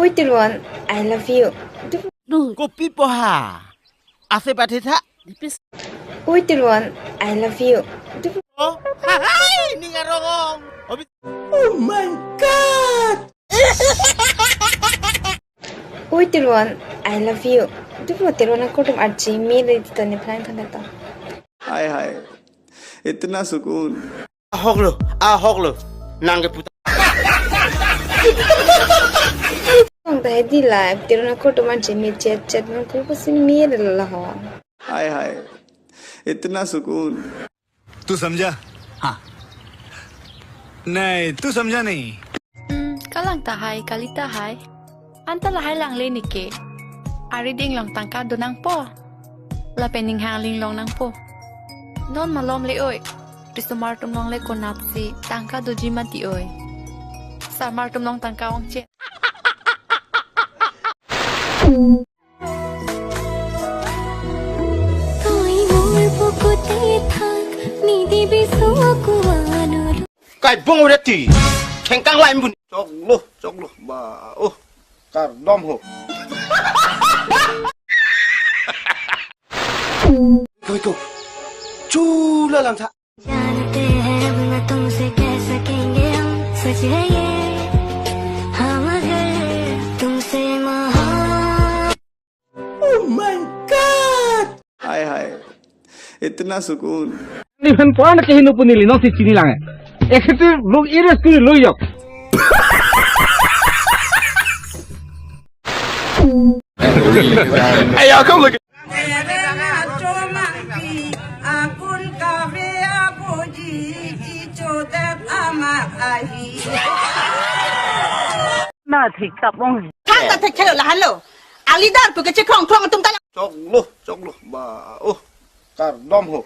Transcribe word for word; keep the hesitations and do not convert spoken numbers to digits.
Oi Teron, I love you. Kopi poha? Ase pathe tha. Oi Teron, I love you. Oh, hai, ning arong. Obi- Oh my God! Oi Teron, I love you. Dumo Teron akortum arji mele tane phrang thang to. Hai hai. Itna sukun. Ahok lo, ahok lo. Nang ke puta. Nang ta hedi la, Teron akortum arji me chat chat nang ko si mele la ho. Hai hai. Itna sukun. तू समझा? हाँ। नहीं, तू समझा नहीं। Hmm, kalang ta hai, kali ta hai. Anta lahai langle neke. Ari ding long tangka donangpo. Lapen ning hang ling long nangpo. Non malom le oi. Risomar tum longle konatsi tangka doji mati oi. Sarmar tum long tangka ongche. Toi mor pokote thak, nidi bisu aku anu. Kai bong udah ti, kengkang lain bun. Choklo, choklo, ba, oh, kardom ho. Koi ko, chula lang tha. जानते हैं अब ना तुमसे कह सकेंगे हम, सच है ये, हाँ मगर तुमसे मोहब्बत। Oh my God! Hai hai. Itna sukun. Ni phan puan ke hinu puni li, no si chini lang. Executive look iris kuri lo yok. Hey, y'all, come look at Na thik tap ong. Thang ta thek khelo lahan lo. A leader pu ke chekrong throng atum ta la. Choklo, choklo. Ba, oh. Kardom ho.